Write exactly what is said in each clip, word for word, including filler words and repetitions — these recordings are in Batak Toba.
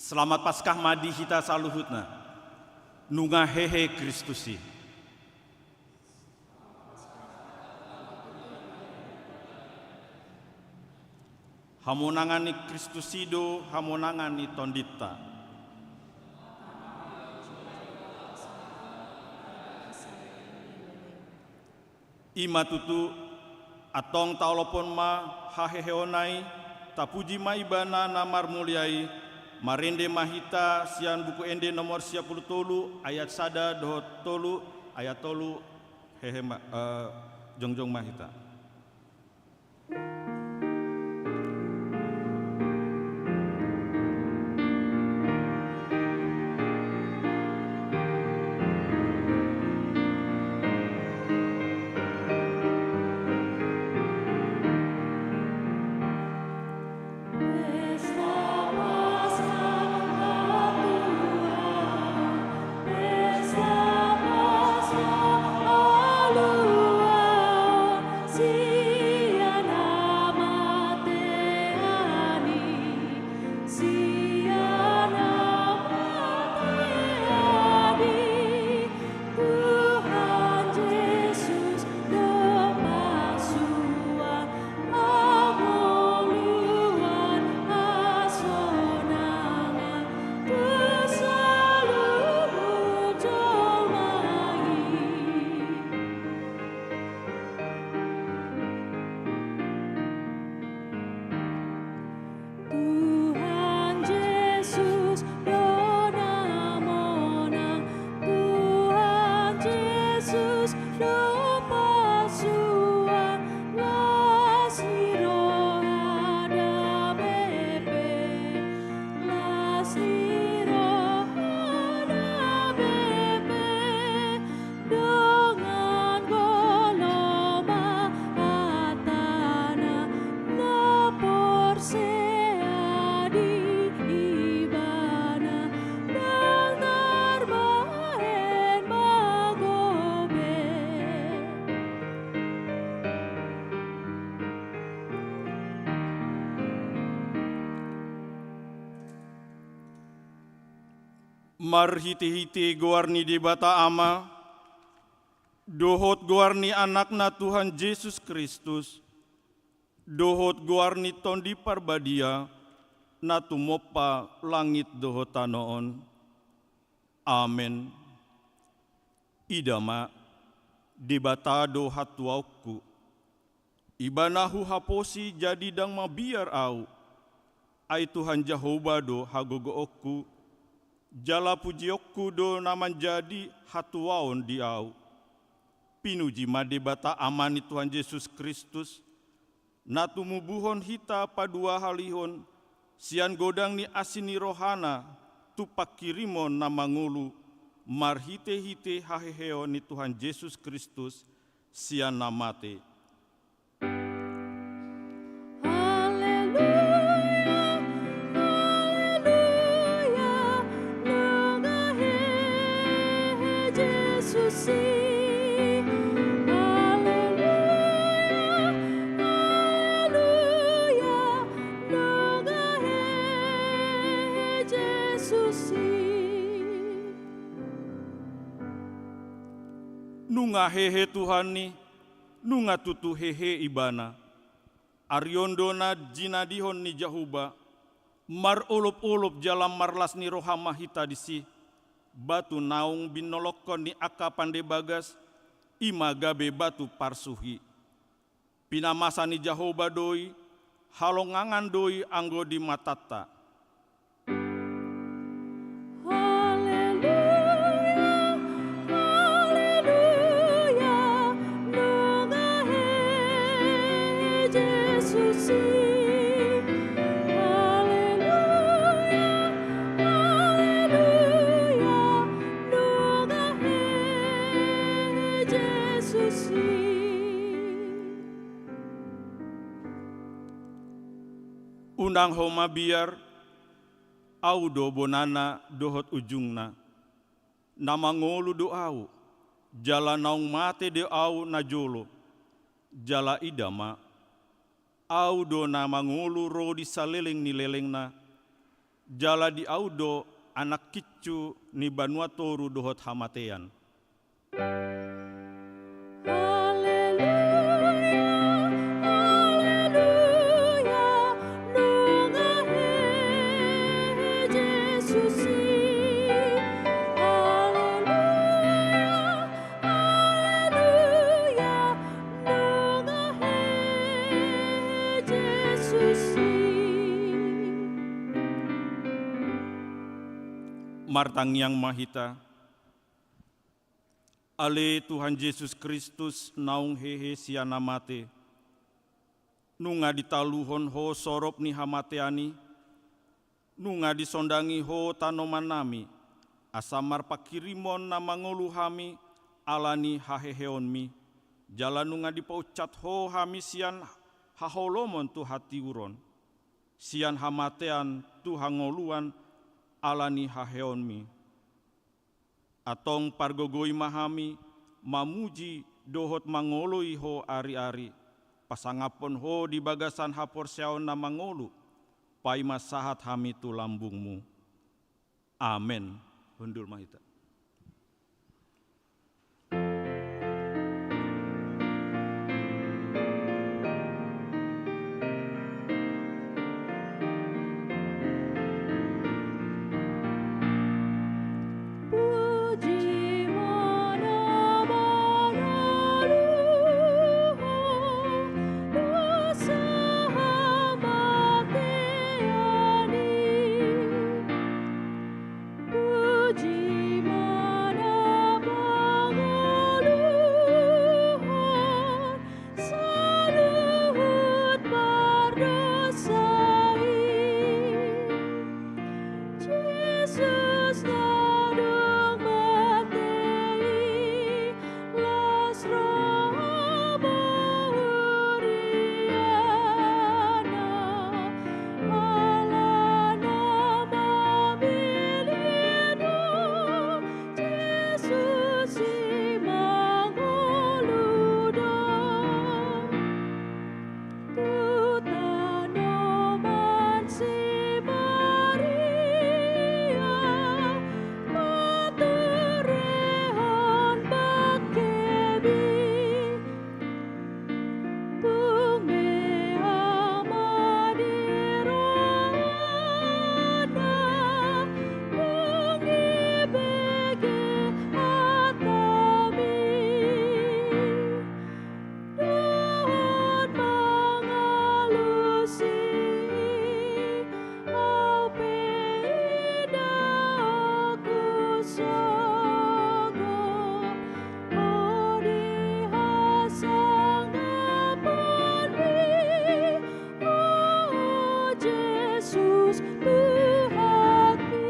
Selamat Paskah ma di hita saluhutna. Nunga hehe Kristus i. Hamonangan ni Kristus i do hamonangan ni tondinta. I ma tutu, antong taolophon ma haheheonna i, tapuji ma Ibana na marmulia i, marende ma hita sian Buku Ende nomor sia pulu tolu, ayat sada dohot tolu, ayat tolu, hehe ma, eh, jongjong ma hita. Tuhan Jesus, do pasuan, hangoluan, hasonangan, tu saluhut jolma i. Tuhan Jesus do na monang, Tuhan Jesus do pasuan, las ni roha damai pe, las ni roha damai pe. Dongan goloma hatana, na porsea di Ibana, ndang tarbahen mago be. Marhitehite goar ni Debata Ama, dohot goar ni Anakna Tuhan Jesus Kristus, dohot goar ni Tondi Parbadia, na tumompa langit dohot tano on. Amen. Ida ma, Debata do hatuaonku. Ibana huhaposi jadi ndang mabiar ahu. Ai Tuhan Jahowa do hagogoonku, jala pujionku do na manjadi hatuaon di ahu. Pinuji ma Debata Ama ni Tuhan Jesus Kristus, na tumubuhon hita paduahalihon sian godang ni asi ni rohana tu panghirimon na mangolu, marhitehite haheheon ni Tuhan Jesus Kristus sian na mate. Haleluya, haleluya, nunga hehe Jesus i. Haleluya, haleluya, nunga hehe Jesus i. Nunga hehe Tuhan i, nunga tutu hehe Ibana. Ari on do na jinadihon ni Jahowa, marolopolop jala marlas ni roha ma hita disi, batu naung binolongkon ni angka pande bagas, i ma gabe batu parsuhi. Pinamasa ni Jahowa do i, halongangan do i anggo di matanta. Haleluya, haleluya, nunga hehe Jesus i. Haleluya, haleluya, nunga hehe Jesus i. Unang ho mabiar, ahu do bonana dohot ujungna. Na mangolu do ahu, jala naung mate do ahu najolo, jala ida ma, ahu do na mangolu ro di saleleng ni lelengna, Jala di Ahu do anak kincu ni banua toru dohot hamatean. Haleluya, haleluya, nunga hehe Jesus i. Haleluya, haleluya, nunga hehe Jesus i. Martangiang ma hita. Ale Tuhan Jesus Kristus, naung hehe sian na mate, nunga ditaluhon Ho sorop ni hamatean i, nunga disondangi Ho tanomannami, asa marpanghirimon na mangolu hami ala ni haheheonmi, jala nunga dipaunsat Ho hami sian haholomon tu hatiuron, sian hamatean tu hangoluan ala ni haheheonmi. Antong pargogoi ma hami mamuji dohot mangoloi Ho ari-ari, pasangaphon Ho di bagasan haporseaon na mangolu, paima sahat hami tu lambungmu. Amen. Hundul ma hita. Puji ma na pangoluhon saluhut pardosa i. Jesus na dung mate i, las roha bahuriana, alana mamillit Ho, Jesus i mangolu do. Tu tanoman si Maria, paturehon bangkemi, tung mea ma di rohana, dung dibege hatami. Dohot mangalusi, au pe idaonku sogot Ho di hasangapon-Mi, o Jesus Tuhanki.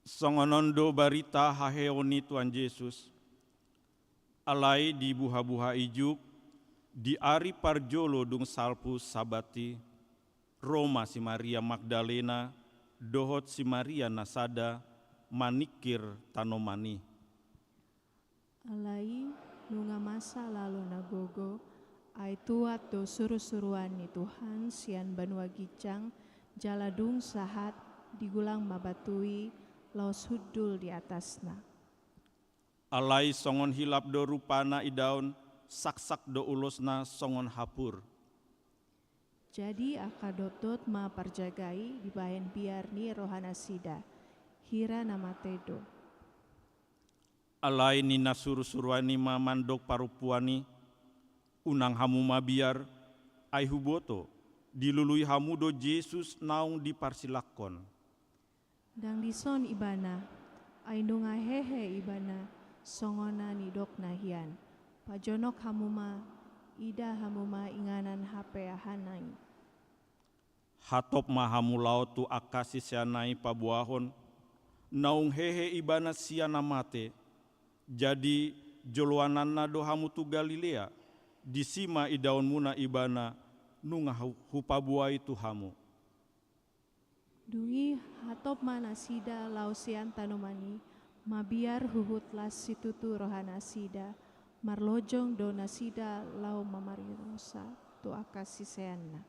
Songon on do barita haheheon ni Tuhan Jesus. Alai di buha-buha ijuk, di ari parjolo dung salpu Sabat i, ro ma si Maria Magdalena dohot si Maria na sada maningkir tanoman i. Alai nunga masa lalo na gogo, ai tuat do suru-suruan ni Tuhan sian banua ginjang, jala dung sahat, digulang ma batu i laos hundul di atasna. Alai songon hilap do rupana idaon, saksak do ulosna songon hapur. Jadi angka dotdot ma parjaga i dibahen biar ni rohanasida, hira na mate do. Alai ninna suru-suruan i ma mandok parompuan i, unang hamu mabiar, ai huboto, dilului hamu do Jesus naung diparsilangkon. Ndang dison Ibana, ai nunga hehe Ibana, songon na nidokna hian. Pajonok hamu ma, ida hamu ma inganan hapeahanna i. Hatop ma hamu laho tu angka siseanna i paboahon, naung hehe Ibana sian na mate. Jadi joloananna do hamu tu Galilea, disi ma idaonmuna Ibana, nunga hu-, hupaboa i tu hamu. Dung i hatop ma nasida laho sian tanoman i, Mabiar huhut las situtu rohanasida, marlojong do nasida laho mamarirosa tu angka siseanna.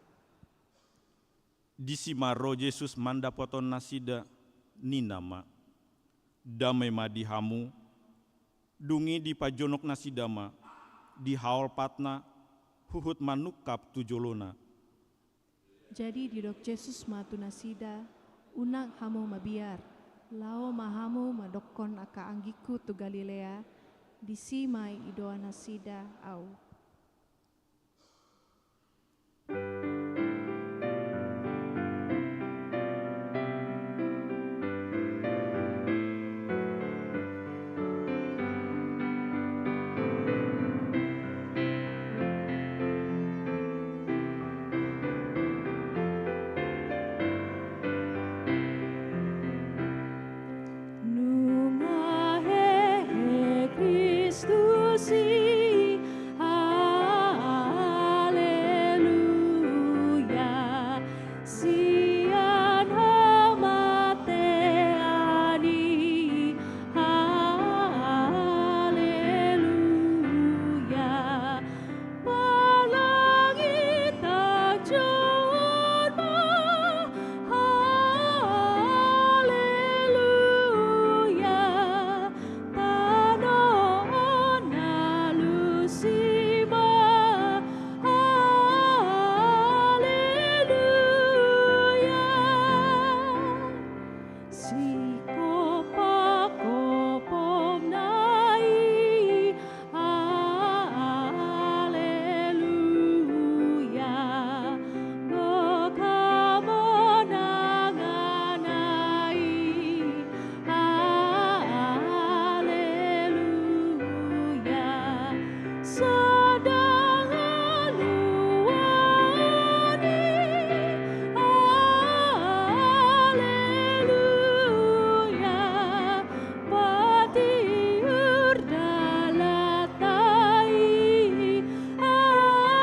Disi ma ro Jesus mandapothon nasida, ninna ma: Dame ma di hamu. Dung i dipajonok nasida ma, dihaolpatna, huhut manungkap tu jolona. Jadi didok Jesus ma tu nasida: Unang hamu mabiar, laho ma hamu mandokkon angka anggingku tu Galilea, disi ma idoan nasida Ahu. Nunga hehe Kristus i, haleluya, sian hamatean i, haleluya. Palangi tanjung ma, haleluya. Tano on alusi ma, haleluya. Sikophopkopom na i, haleluya. Gok hamonangan na i, haleluya. Sada haluaon i, haleluya. Patiur dalan ta i, haleluya.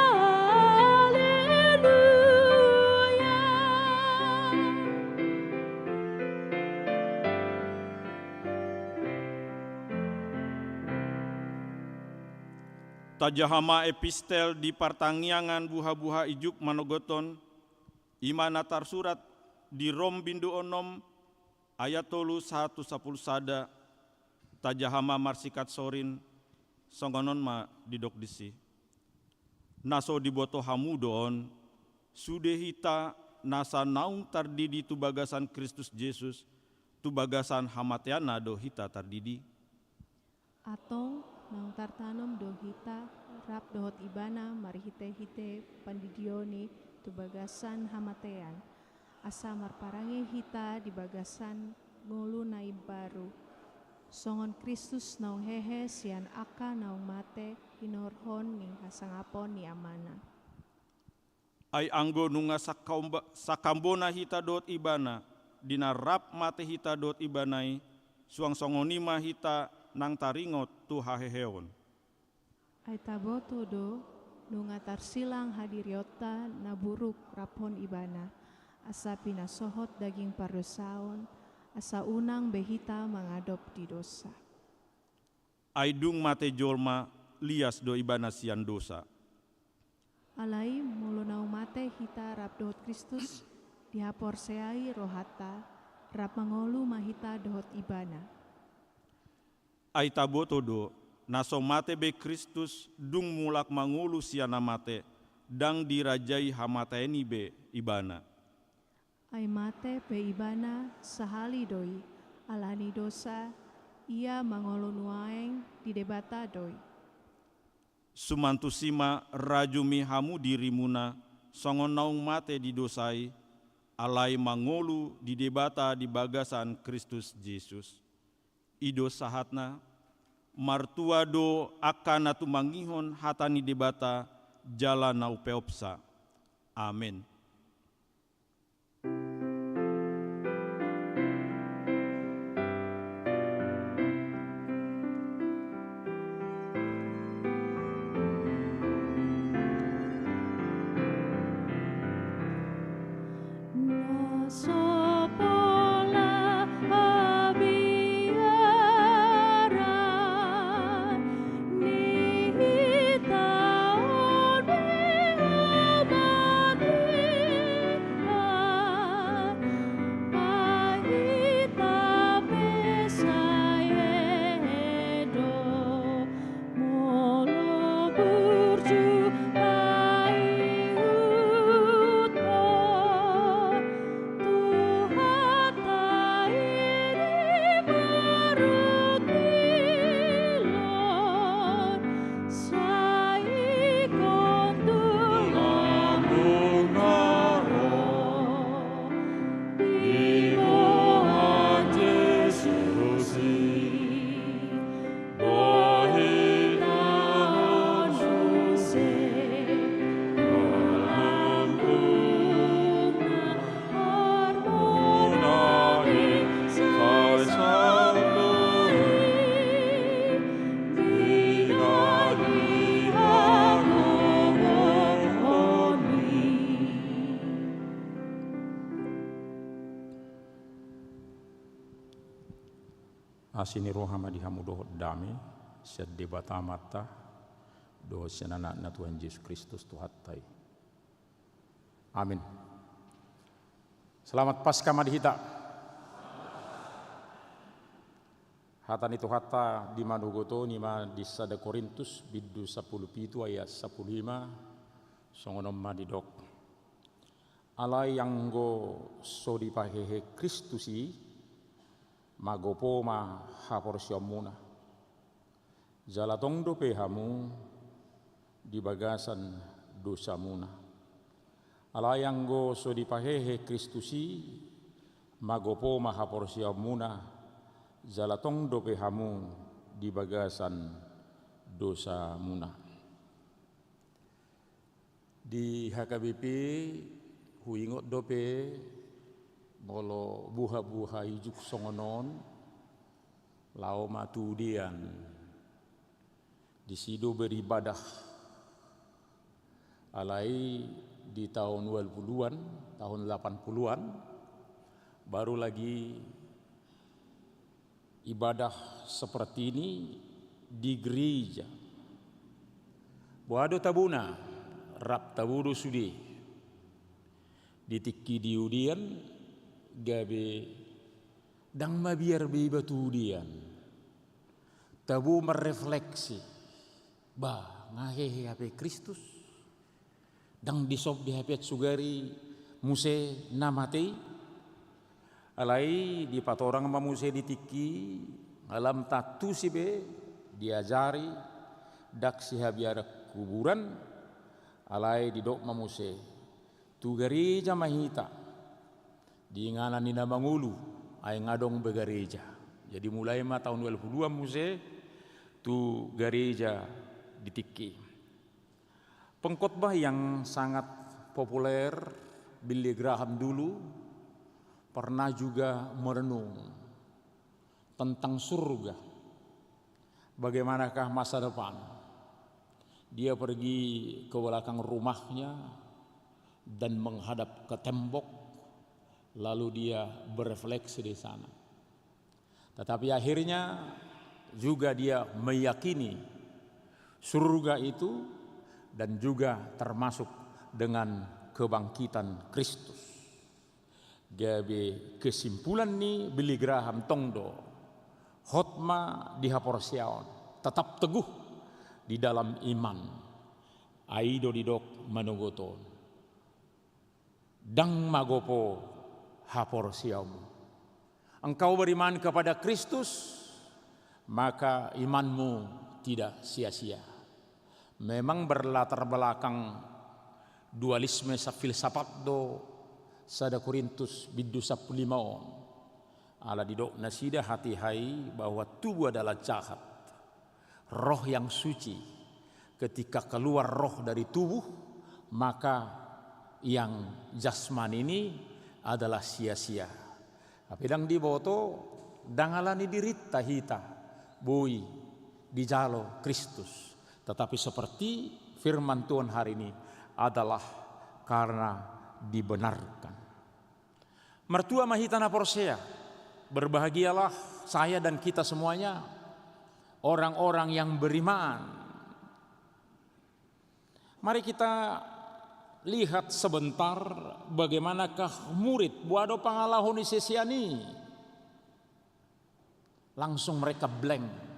Tajaha ma epistel di partangiangan buhabuha ijuk manogothon, i ma na tarsurat di Rom bindu onom ayat tolu sahat tu sapulu sada. Tajaha ma marsikat sorin, songon on ma didok disi: Na so diboto hamu do on, sude hita nasa naung tardidi tu bagasan Kristus Jesus, tu bagasan hamateanna do hita tardidi. Antong naung tartanom do hita rap dohot Ibana marhitehite pandidion i tu bagasan hamatean, asa marparange hita di bagasan ngolu na imbaru, songon Kristus naung hehe sian angka naung mate hinorhon ni hasangapon ni Amana. Ai anggo nunga sangkaomba-, sangkambona hita dohot Ibana, di na rap mate hita dohot Ibana i, suang songon i ma hita nang taringot tu haheheon. Ai taboto do, nunga tarsilang hadirionta na buruk raphon Ibana, asa pinasohot daging pardosaon, asa unang be hita mangadop di dosa. Ai dung mate jolma, lias do ibana sian dosa. Alai molo naung mate hita rap dohot Kristus, dihaporseai rohanta, rap mangolu ma hita dohot Ibana. Ai taboto do, na so mate be Kristus, dung mulak mangolu sian na mate, ndang dirajai hamatean i be Ibana. Ai mate pe Ibana sahali do i, ala ni dosa, Ia mangolu nuaeng di Debata do i. Suman tusi ma rajumi hamu dirimuna, songon naung mate di dosa i, alai mangolu di Debata di bagasan Kristus Jesus. I do sahatna, martua do angka na tumangihon hata ni Debata jala na umpeopsa. Amen. Na so pola hami Asi ni roha ma di hamu dohot dame sian Debata Amanta dohot sian Anakna Tuhan Jesus Kristus Tuhanta i. Amin. Selamat Paskah ma di hita. Hata ni Tuhanta di manogot on i ma di sada Korintus bindu sampulu pitu ayat sampulu lima, songon on ma didok. Alai anggo so dipahehe Kristus i, magopo ma haporseaonmuna. Jala tong dope hamu di bagasan dosamuna. Alai anggo so dipahehe Kristus i, magopo ma haporseaonmuna, jala tong dope hamu di bagasan dosamuna. Di H K B P huingot dope molo buha-buha ijuk songon on, laho ma tu udean. Disi do beribadah. Alai di tahun dua puluhan, tahun delapan puluhan, baru lagi ibadah seperti ini di gereja. Boha do tabona, rap tabo do sude. Di tingki di udean gabe ndang mabiar be iba tu udean. Tabo marrefleksi. Bah, nga hehe hape Kristus. Ndang dison be hape sugari muse na mate i. Alai dipatorang ma muse di tingki, nga lam taantusi be, diajari, ndang sihabiaran kuburan, alai didok ma muse. Tu gareja ma hita. Di inganan ni na mangolu, ai nga adong be gareja. Jadi mulai ma tahun dua puluhan muse, tu gareja di tingki. Pengkhotbah yang sangat populer, Billy Graham dulu pernah juga merenung tentang surga. Bagaimanakah masa depan? Dia pergi ke belakang rumahnya dan menghadap ke tembok, lalu dia berefleksi di sana. Tetapi akhirnya juga dia meyakini surga itu dan juga termasuk dengan kebangkitan Kristus. Gabe kesimpulan ni Billy Graham tong do, hot ma di haporseaon, tetap teguh di dalam iman. Ai do didok manogot on. Ndang magopo haporseaonmu. Engkau beriman kepada Kristus, maka imanmu tidak sia-sia. Memang berlatar belakang dualisme filsafat do sada Korintus bindu sampulu lima on. Ala didok nasida hatiha i bahwa tubuh adalah jahat. Roh yang suci, ketika keluar roh dari tubuh, maka yang jasmani ini adalah sia-sia. Tapi ndang diboto, ndang ala ni dirinta hita boi dijalo Kristus. Tetapi seperti firman Tuhan hari ini adalah karena dibenarkan. Martua ma hita na porsea, berbahagialah saya dan kita semuanya, orang-orang yang beriman. Mari kita lihat sebentar bagaimanakah murid, boha do pangalaho ni sisean i. Langsung mereka blank.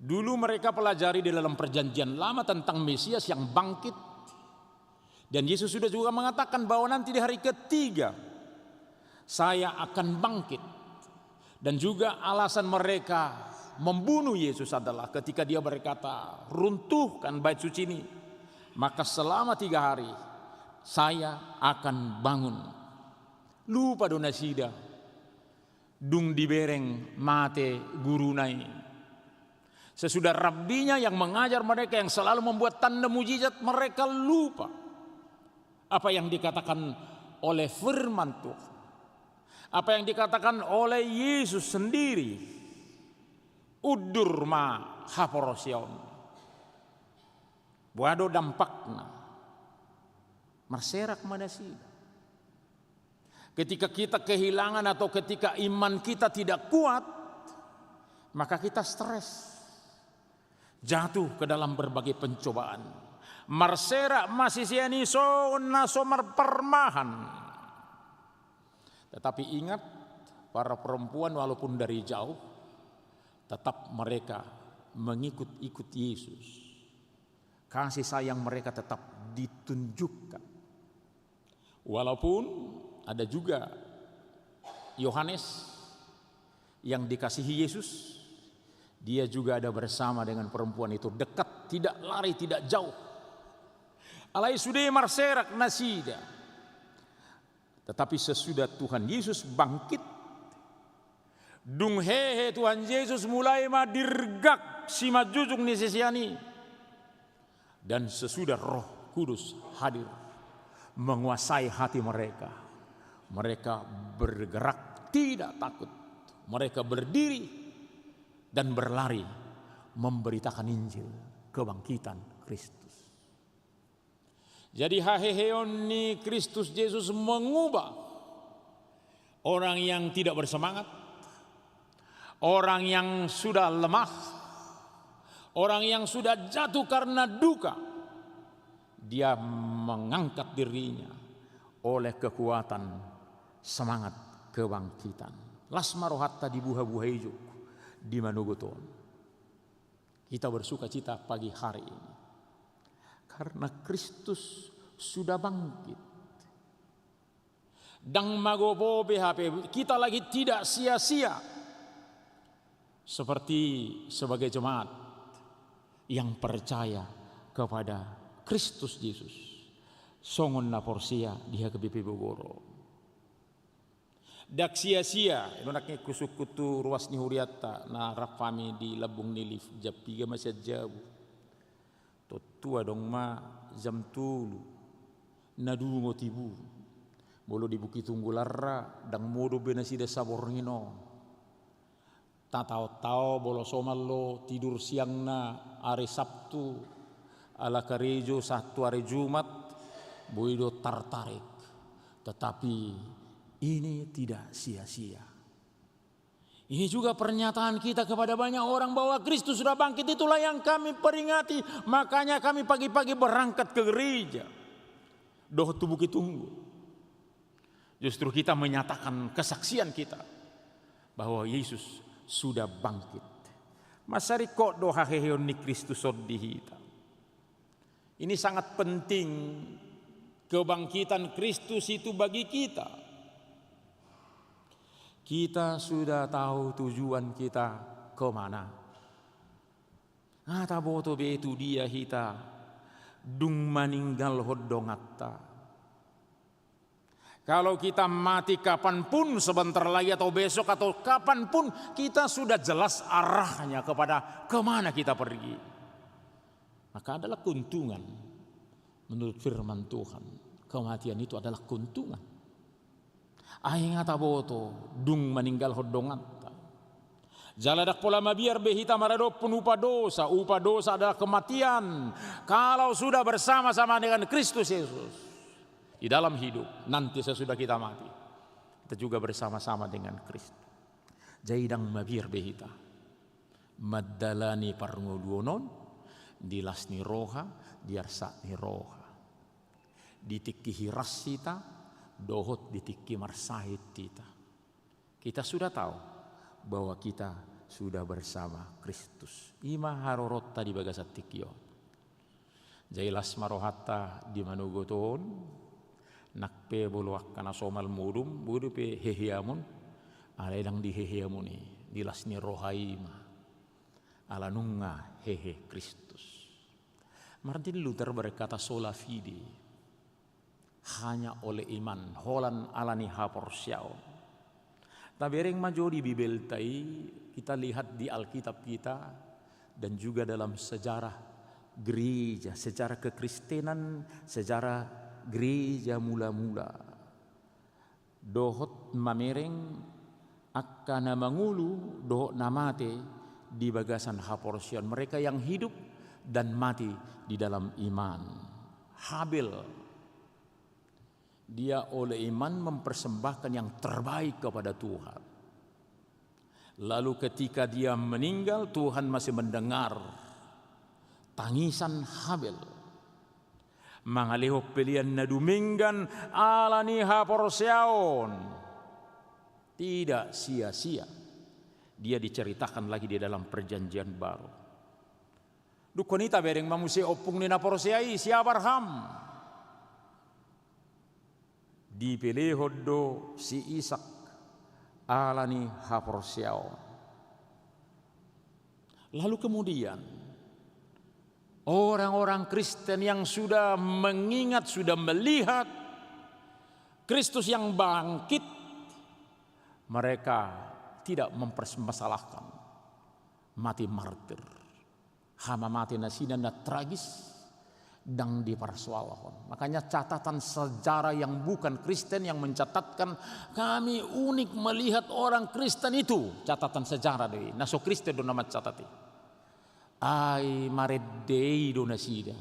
Dulu mereka pelajari di dalam Perjanjian Lama tentang Mesias yang bangkit. Dan Yesus sudah juga mengatakan bahwa nanti di hari ketiga, saya akan bangkit. Dan juga alasan mereka membunuh Yesus adalah ketika dia berkata, "Runtuhkan bait suci ini, maka selama tiga hari saya akan bangun." Lupa do nasida. Dung dibereng mate guruna i. Sesudah rabbinya yang mengajar mereka, yang selalu membuat tanda mujizat, mereka lupa apa yang dikatakan oleh firman Tuhan. Apa yang dikatakan oleh Yesus sendiri. Undur ma haporseaon. Boha do dampakna. Marserak ma nasida. Ketika kita kehilangan atau ketika iman kita tidak kuat, maka kita stres, jatuh ke dalam berbagai pencobaan. Marserak ma sisean i songon na so marparmahan. Tetapi ingat, para perempuan walaupun dari jauh, tetap mereka mengikut-ikut Yesus. Kasih sayang mereka tetap ditunjukkan. Walaupun ada juga Yohanes yang dikasihi Yesus, dia juga ada bersama dengan perempuan itu, dekat, tidak lari, tidak jauh. Alai sude marserak nasida. Tetapi sesudah Tuhan Yesus bangkit, dung hehe Tuhan Yesus, mulai ma dirgak simanjujung ni sisean i. Dan sesudah Roh Kudus hadir, menguasai hati mereka, mereka bergerak, tidak takut. Mereka berdiri dan berlari memberitakan Injil kebangkitan Kristus. Jadi, haheheon ni Kristus Yesus mengubah orang yang tidak bersemangat, orang yang sudah lemah, orang yang sudah jatuh karena duka. Dia mengangkat dirinya oleh kekuatan semangat kebangkitan. Las ma rohanta di buha-buha i jolo, di manogot on. Kita bersukacita pagi hari ini karena Kristus sudah bangkit. Ndang magopo be hape, kita lagi tidak sia-sia seperti sebagai jemaat yang percaya kepada Kristus Yesus, songon na porsea di H K B P Bogoro. Ndang sia-sia, i do nangkin husungkun tu ruas ni hurianta na rap hami di lambung ni lift, jam piga ma sian jabu. Tontu adong ma jam tolu na dungo tibu. Molo di Bukitunggal ra, ndang modom be nasida saborngin on. Tataon-taon, molo somal do tidur siangna ari Sabtu, ala karejo sahat tu ari Jumat, boi do tartarik. Tetapi ini tidak sia-sia. Ini juga pernyataan kita kepada banyak orang bahwa Kristus sudah bangkit, itulah yang kami peringati. Makanya kami pagi-pagi berangkat ke gereja dohot tu Bukitunggal. Justru kita menyatakan kesaksian kita bahwa Yesus sudah bangkit. Mansai ringkot do haheheon ni Kristus on di hita. Ini sangat penting, kebangkitan Kristus itu bagi kita. Kita sudah tahu tujuan kita ke mana. Nga taboto be tu dia hita dung maninggalhon donganta. Kalau kita mati kapanpun, sebentar lagi atau besok atau kapanpun, kita sudah jelas arahnya kepada kemana kita pergi. Maka adalah keuntungan. Menurut firman Tuhan, kematian itu adalah keuntungan. Ai nga taboto dung maninggalhon donganta. Jala ndang pola mabiar be hita maradophon upa dosa. Upa dosa adalah kematian. Kalau sudah bersama-sama dengan Kristus Yesus di dalam hidup, nanti sesudah kita mati, kita juga bersama-sama dengan Kristus. Jadi ndang mabiar be hita mandalani parngoluon on di las ni roha, di arsak ni roha, di tingki hiras hita dohot di tingki marsahit hita. Kita sudah tahu bahwa kita sudah bersama Kristus. I ma haroronta di bagasan tingki on. Jadi las ma rohanta di manogot on. Nang pe molo angka na somal modom, boi dope heheamon, alai ndang di heheamon i, di las ni roha i ma. Ala nunga hehe Kristus. Martin Luther berkata, "Sola fide." Hanya oleh iman, holan ala ni haporseaon. Tabereng ma jo di Bibelta i, kita lihat di Alkitab kita, dan juga dalam sejarah gereja, sejarah kekristenan, sejarah gereja mula-mula. Dohot mamereng angka na mangolu dohot na mate di bagasan haporseaon, mereka yang hidup dan mati di dalam iman. Habel, Dia oleh iman mempersembahkan yang terbaik kepada Tuhan. Lalu ketika dia meninggal, Tuhan masih mendengar tangisan Habel. Mangalehon pelean na dumenggan ala ni haporseaon. Tidak sia-sia. Dia diceritakan lagi di dalam perjanjian baru. Dungkon i tabereng ma muse ompung ni na porsea i, si Abraham. Dipelehon do si Ishak ala ni haporseaon. Lalu kemudian, orang-orang Kristen yang sudah mengingat, sudah melihat Kristus yang bangkit, mereka tidak mempermasalahkan mati martir. Hamamate nasida na tragis, ndang dipersoalhon. Makanya catatan sejarah yang bukan Kristen yang mencatatkan, kami unik melihat orang Kristen itu. Catatan sejarah do i, na so Kristen do na mancatat i. Ai marende i do nasida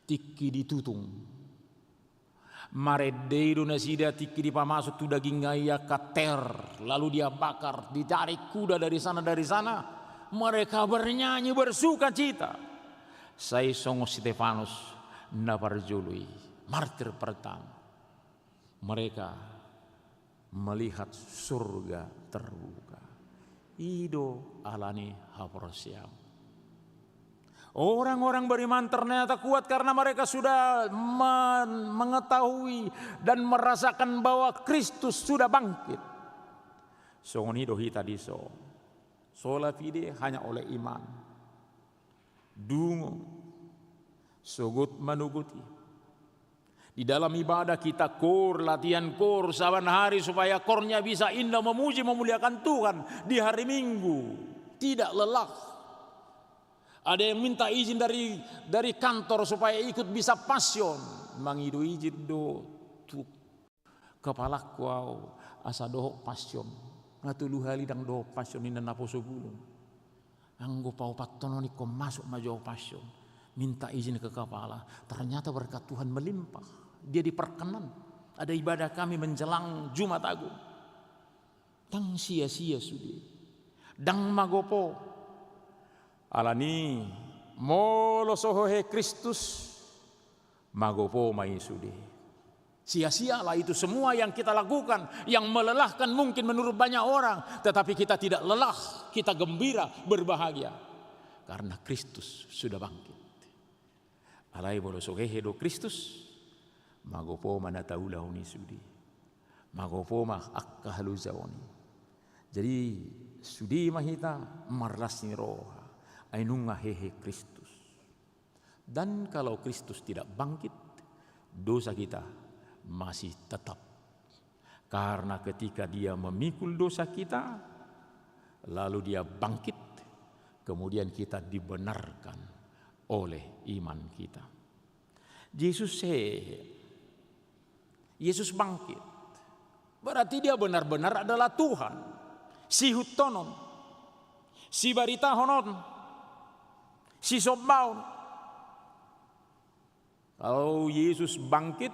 tingki ditutung. Marende i do nasida tingki dipamasuk tu daging na ia kater, lalu dia bakar, ditarik kuda dari sana, dari sana. Mereka bernyanyi, bersukacita. Sai songon Stefanus na parjolo i, martir pertama. Mereka melihat surga terbuka. I do ala ni haporseaon. Orang-orang beriman ternyata kuat karena mereka sudah men-, mengetahui dan merasakan bahwa Kristus sudah bangkit. Songon i do hita dison. Sola fide, hanya oleh iman. Dungo. Sogot manogoti. Di dalam ibadah kita koor, latihan koor saban hari supaya koornya bisa indah memuji, memuliakan Tuhan di hari Minggu. Tidak lelah. Ada yang minta izin dari, dari kantor supaya ikut bisa Passion. Mangido izin do tu kepalangku au asa dohot Passion. Nga tolu hali ndang dohot Passion, ninna naposo bulung. Anggo paopathon on ingkon masuk ma jo au Passion. Minta izin ke kepala. Ternyata berkat Tuhan melimpah. Dia diperkenan. Ada ibadah kami menjelang Jumat Agung. Ndang sia-sia sude. Ndang magopo. Alani molo so hehe Kristus, magopo ma i sude. Sia-sialah itu semua yang kita lakukan, yang melelahkan mungkin menurut banyak orang, tetapi kita tidak lelah, kita gembira, berbahagia. Karena Kristus sudah bangkit. Alai molo so hehe do Kristus, magopo ma na taulahon i sude. Magopo ma angka halojaon i. Jadi, sude ma hita marlas ni roha. Ai nunga hehe Kristus. Dan kalau Kristus tidak bangkit, dosa kita masih tetap. Karena ketika Dia memikul dosa kita, lalu Dia bangkit, kemudian kita dibenarkan oleh iman kita. Jesus hehe. Yesus bangkit. Berarti Dia benar-benar adalah Tuhan. Sihuthononta. Sibaritahonon. Sisombaon. Kalau Yesus bangkit,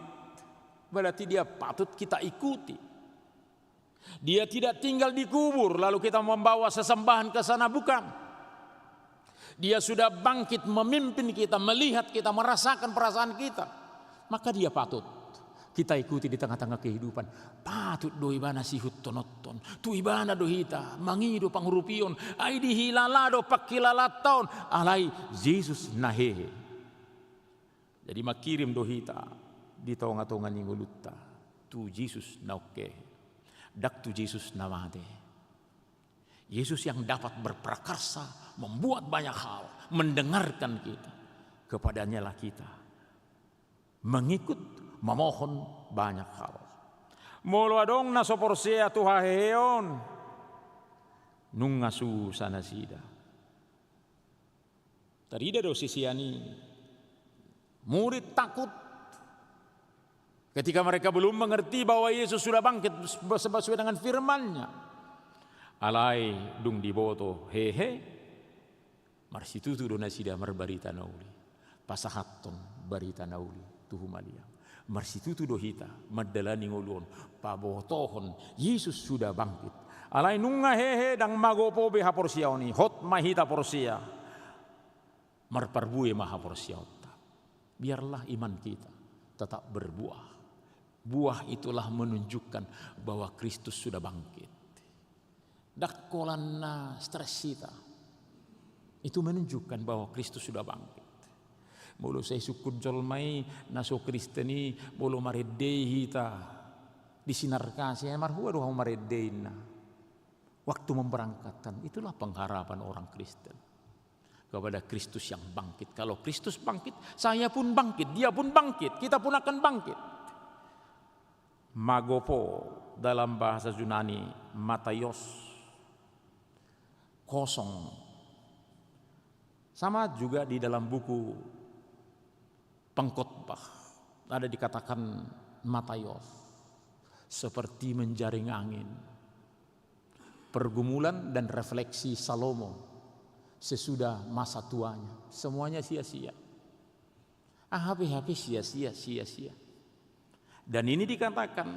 berarti Dia patut kita ikuti. Dia tidak tinggal di kubur, lalu kita membawa sesembahan ke sana, bukan. Dia sudah bangkit, memimpin kita, melihat kita, merasakan perasaan kita. Maka Dia patut kita ikuti di tengah-tengah kehidupan. Patut do Ibana sihuthononta. Tu Ibana do hita mangido pangurupion. Ai dihilala do panghilalaanta on. Alai Jesus na hehe. Jadi mangkirim do hita di tonga-tonga ni ngolunta tu Jesus na ungkehe, ndang tu Jesus na mate. Yesus yang dapat berprakarsa, membuat banyak hal, mendengarkan kita. Kepada-Nyalah kita mengikut, memohon banyak hal. Molo adong na so porsea tu haheheon, nunga susa nasida. Tarida do sisean i. Murid takut. Ketika mereka belum mengerti bahwa Yesus sudah bangkit seba-, sesuai dengan firman-Nya. Alai dung diboto hehe, marsitutu do nasida marbarita na uli. Pasahathon barita na uli tu humaliang. Marsitutu do hita mandalani ngolu on, pabotohon Jesus sudah bangkit. Alai nunga hehe ndang magopo be haporseaon i, hot ma hita porsea. Marparbue ma haporseaonta. Biarlah iman kita tetap berbuah. Buah itulah menunjukkan bahwa Kristus sudah bangkit. Ndang holan na stres hita. Itu menunjukkan bahwa Kristus sudah bangkit. Molo sai sungkun jolma i na so Kristen i, molo marende hita di sinarkasi, "Eh, marhua do hamu marende," ninna. Waktu memberangkatkan, itulah pengharapan orang Kristen kepada Kristus yang bangkit. Kalau Kristus bangkit, saya pun bangkit, dia pun bangkit, kita pun akan bangkit. Magopo dalam bahasa Yunani, mataios, kosong. Sama juga di dalam buku Pengkhotbah ada dikatakan mataios, seperti menjaring angin. Pergumulan dan refleksi Salomo sesudah masa tuanya, semuanya sia-sia. Aha pe, aha pe sia-sia, sia-sia. Dan ini dikatakan,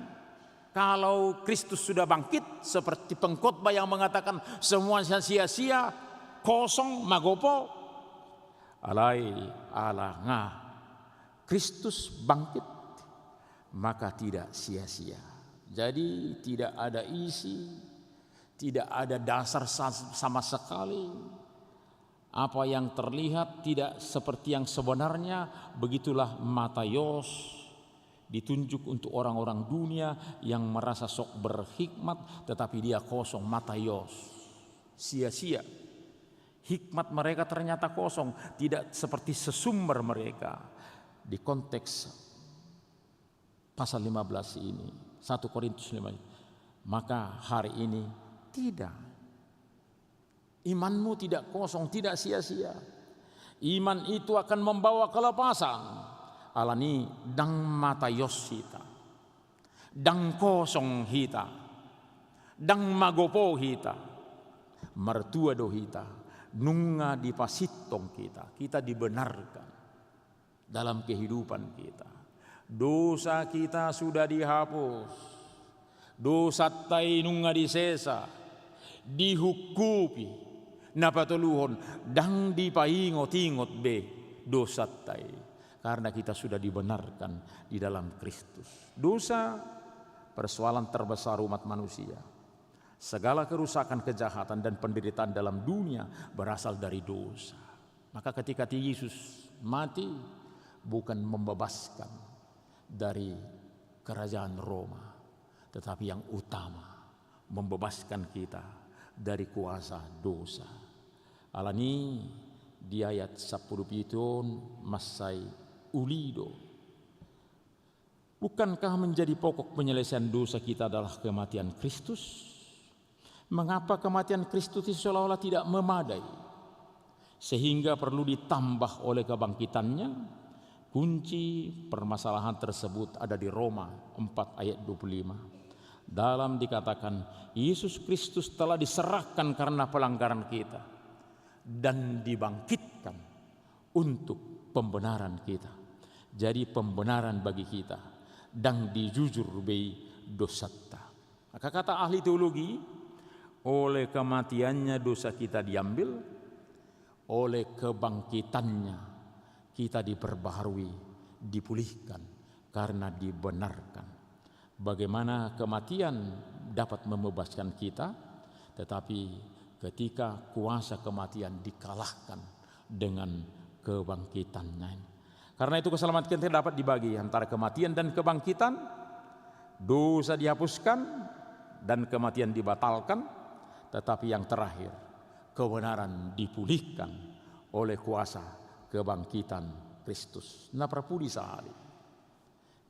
kalau Kristus sudah bangkit, seperti pengkhotbah yang mengatakan semuanya sia-sia, kosong, magopo. Alai ala nga Kristus bangkit, maka tidak sia-sia. Jadi tidak ada isi, tidak ada dasar sa-, sama sekali. Apa yang terlihat tidak seperti yang sebenarnya, begitulah mataios ditunjuk untuk orang-orang dunia yang merasa sok berhikmat, tetapi dia kosong, mataios, sia-sia. Hikmat mereka ternyata kosong, tidak seperti sesumber mereka. Di konteks pasal lima belas ini, satu Korintus lima, maka hari ini tidak. Imanmu tidak kosong, tidak sia-sia. Iman itu akan membawa kelepasan. Alani ndang mataios hita. Ndang kosong hita. Ndang magopo hita. Martua do hita. Nunga dipasintong hita. Kita dibenarkan dalam kehidupan kita. Dosa kita sudah dihapus. Dosanta i nunga disesa, dihungkupi. Na patoluhon, ndang dipaingot-ingot be dosanta i. Karena kita sudah dibenarkan di dalam Kristus. Dosa, persoalan terbesar umat manusia. Segala kerusakan, kejahatan, dan penderitaan dalam dunia berasal dari dosa. Maka ketika Yesus mati, bukan membebaskan dari kerajaan Roma, tetapi yang utama, membebaskan kita dari kuasa dosa. Alani di ayat sampulu pitu on mansai uli do. Bukankah menjadi pokok penyelesaian dosa kita adalah kematian Kristus? Mengapa kematian Kristus itu seolah-olah tidak memadai, sehingga perlu ditambah oleh kebangkitannya? Kunci permasalahan tersebut ada di Roma empat ayat dua puluh lima. Dalam dikatakan, Yesus Kristus telah diserahkan karena pelanggaran kita dan dibangkitkan untuk pembenaran kita. Jadi pembenaran bagi kita, ndang dijujur be i dosanta. Maka kata ahli teologi, oleh kematiannya dosa kita diambil, oleh kebangkitannya kita diperbaharui, dipulihkan karena dibenarkan. Bagaimana kematian dapat membebaskan kita, tetapi ketika kuasa kematian dikalahkan dengan kebangkitannya. Karena itu keselamatan kita dapat dibagi antara kematian dan kebangkitan, dosa dihapuskan, dan kematian dibatalkan, tetapi yang terakhir, kebenaran dipulihkan oleh kuasa kebangkitan Kristus. Na parpudi sahali.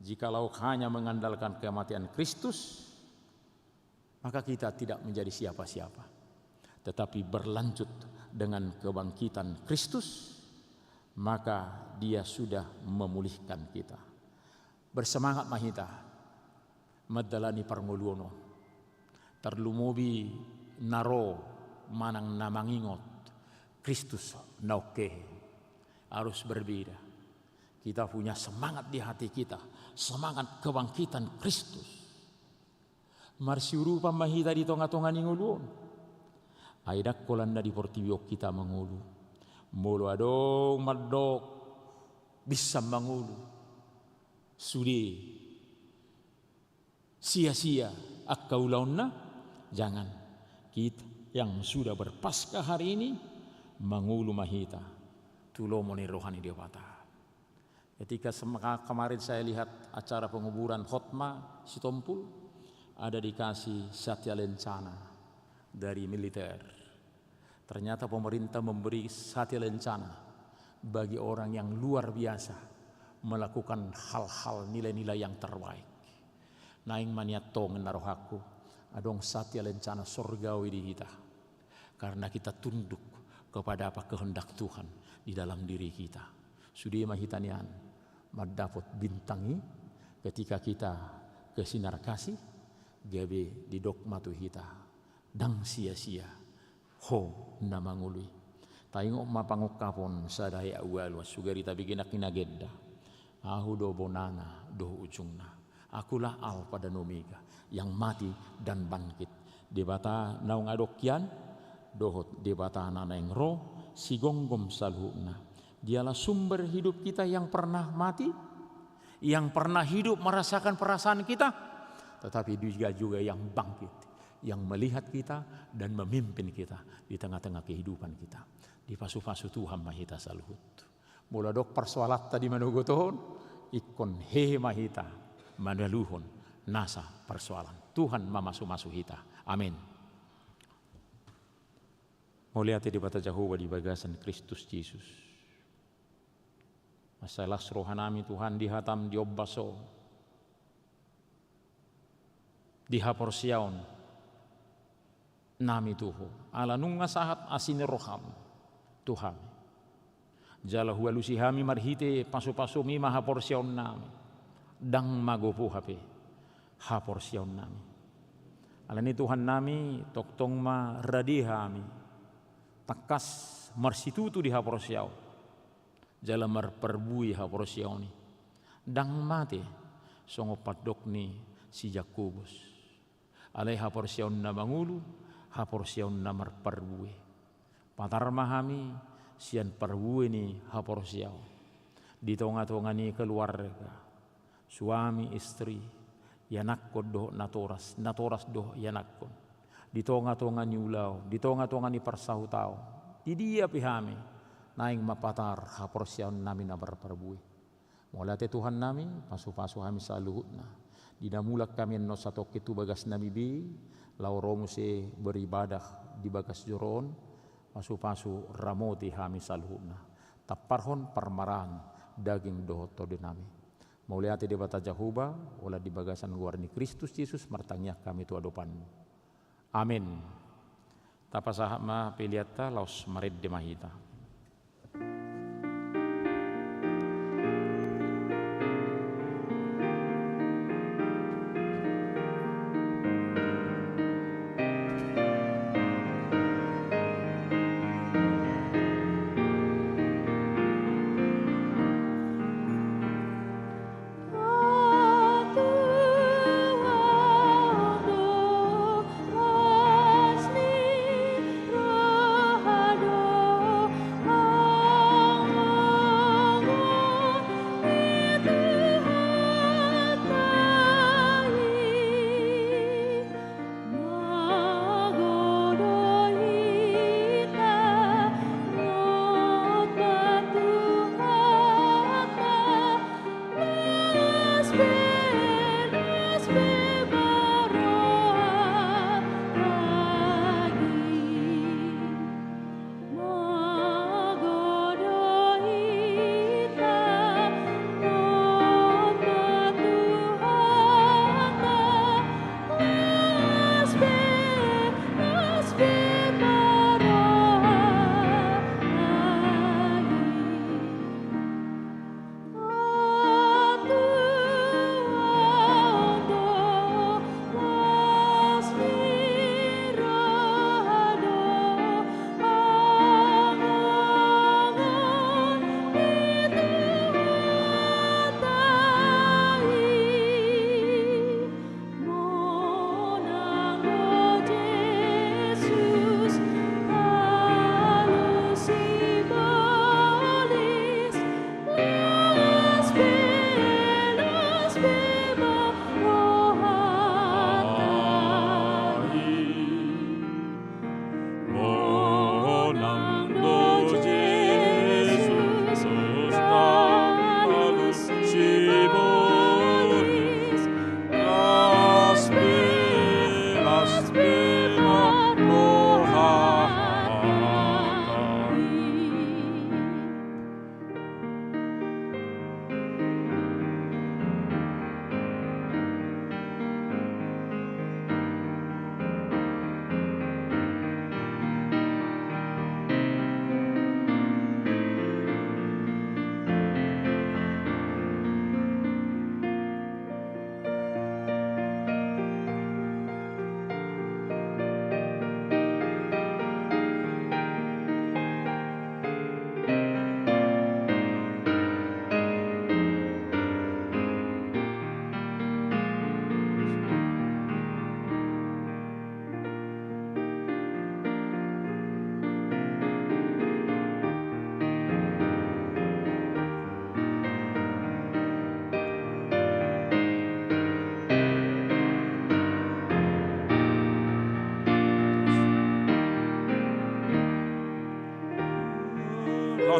Jikalau hanya mengandalkan kematian Kristus, maka kita tidak menjadi siapa-siapa. Tetapi berlanjut dengan kebangkitan Kristus, maka Dia sudah memulihkan kita. Bersemangat ma hita mandalani parngoluon on. Tarlumobi na ro manang na mangingot Kristus na ongkehe. Harus berbeda. Kita punya semangat di hati kita, semangat kebangkitan Kristus. Marsiurupan ma hita di tonga-tonga ni ngolu on. Ai ndang holan na di portibi on hita mangolu. Molo adong mandok binsan mangolu, sude sia-sia angka ulaonna, jangan. Kita yang sudah berpaskah hari ini, mangolu ma hita tu lomo ni roha ni Debata. Ketika sem-, ka-, kemarin saya lihat acara penguburan Hotma Sitompul, ada dikasih Satya Lencana dari militer. Ternyata pemerintah memberi Satya Lencana bagi orang yang luar biasa melakukan hal-hal, nilai-nilai yang terbaik. Naeng ma nian tong, ninna rohangku, adong Satya Lencana sorgawi di hita. Karena kita tunduk kepada apa kehendak Tuhan di dalam diri kita. Sude ma hita nian mandapot bintang i, ketika kita ke Sinar Kasih, gabe didok ma tu hita, ndang sia-sia ho na mangolu i. Taingot ma pangungkapon sada ayat ualu, sugari tabege nangkin agenda. Ahu do bonana dohot ujungna. Akulah Alfa dan Omega, yang mati dan bangkit. Debata naung adong hian, dohot Debata na naeng ro, sigomgom saluhutna. Dialah sumber hidup kita yang pernah mati, yang pernah hidup merasakan perasaan kita, tetapi Dia juga yang bangkit, yang melihat kita dan memimpin kita di tengah-tengah kehidupan kita. Dipasu-pasu Tuhan ma hita saluhut. Molo adong parsoalanta di manogot on, ingkon hehe ma hita mangaluhon nasa parsoalan. Tuhan mamasu-masu hita. Amin. Mauliate Debata Jahowa di bagasan Kristus Jesus. Mansai las rohanami Tuhan di hataM di ombas on, di haporseaon nami tu Ho. Ala nunga sahat asi ni rohaM tu hami. Jala hualusi hami marhite pasu-pasuMi ma haporseaon nami. Ndang magopo hape haporseaon nami. Alani Tuhan nami, tongtong ma rade hami tangkas marsitutu di haporseaon. Jala marparbue haporseaon i. Ndang mate, songon pandok ni si Jakobus. Alai haporseaon na mangolu, haporseaon na marparbue. Patar ma hami sian parbue ni haporseaon. Di tonga-tonga ni keluarga, suami, istri, ianakkon dohot natoras, natoras dohot ianakkon. Di tonga-tonga ni ulaon, di tonga-tonga ni parsahutaon. Di dia pe hami, naeng ma patar haporseaon nami na marparbue. Mauliate Tuhan nami, pasu-pasu hami saluhutna. Di na mulak hami annon satongkin tu bagas nami be, laho ro muse beribadah di bagas joro on, pasu-pasu ramoti hami saluhutna. Tamparhon parmaraan daging dohot tondi nami. Mauliate Debata Jahowa, holan di bagasan goar ni Kristus Jesus martangiang hami tu adopanMu. Amen. Tapasahat ma peleanta, laos marende ma hita.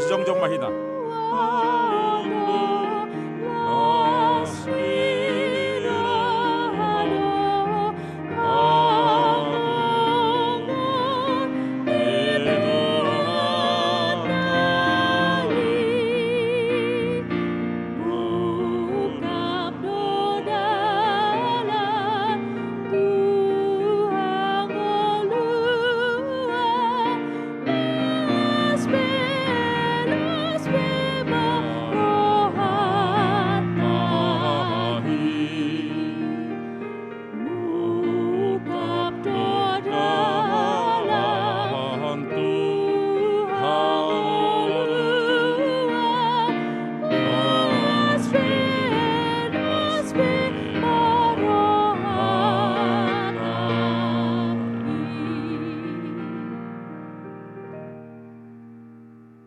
Jongjong ma hita.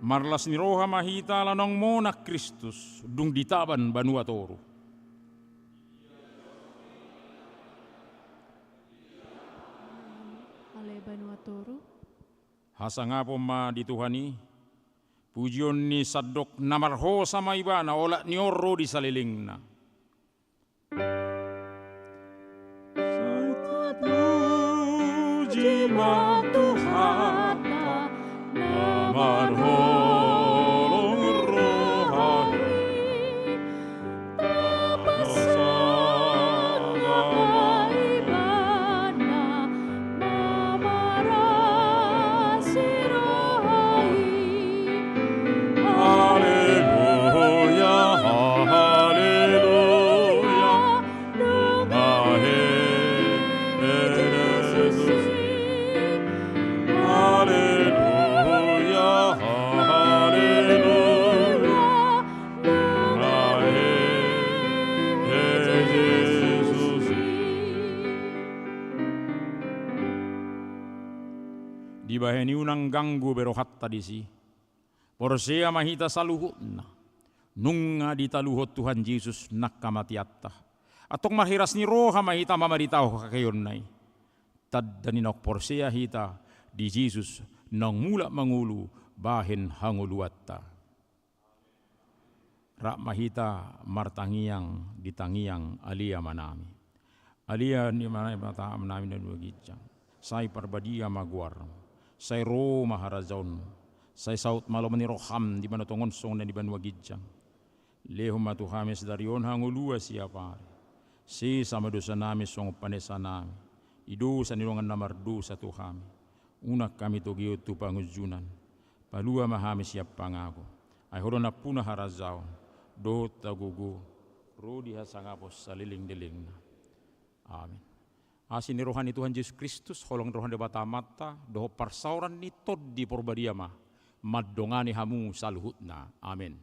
Marlas ni roha ma hita ala naung monang Kristus, dung ditaban banua toru. Ale banua toru. Hasangapon ma di Tuhan i, pujion ni sandok na marhosa ma Ibana, olat ni on ro di salelengna. Puji ma Tuhanta, na marholong roha i, tapasangap ma Ibana, na marasi roha i. Haleluya, haleluya, nunga he Jesus i. Haleluya, haleluya, nunga he Jesus i. Dibahen i unang ganggu be rohanta disi. Porsea ma hita saluhutna. Nunga ditaluhon Tuhan Jesus nang hamateanta. Antong marhiras ni roha ma hita mamaritahon haheheonna i. Tanda ni naung porsea hita di Jesus naung mulak mangolu bahen hangoluanta. Rap ma hita martangiang di tangiang Ale Amanami. Ale Amanami, Debata Amanami na di banua ginjang, sai parbadia ma goarmu, sai ro ma harajaonmu, sai saut ma lomo ni roham di banua tonga on songon na di banua ginjang. Lehon ma tu hami sadari on hangoluan siapari. Sesa ma dosanami songon panesanami di dosa ni dongan na mardosa tu hami. Unang hami togihon tu pangunjunan. Palua ma hami sian pangago. Ai Ho do nampuna harajaon dohot hagogoon, ro di hasangapon saleleng ni lelengna. Amin. Asi ni roha ni Tuhan Jesus Kristus, holong ni roha ni Debata Amanta, dohot parsaoran ni Tondi Porbadia ma mandongani hamu saluhutna. Amin.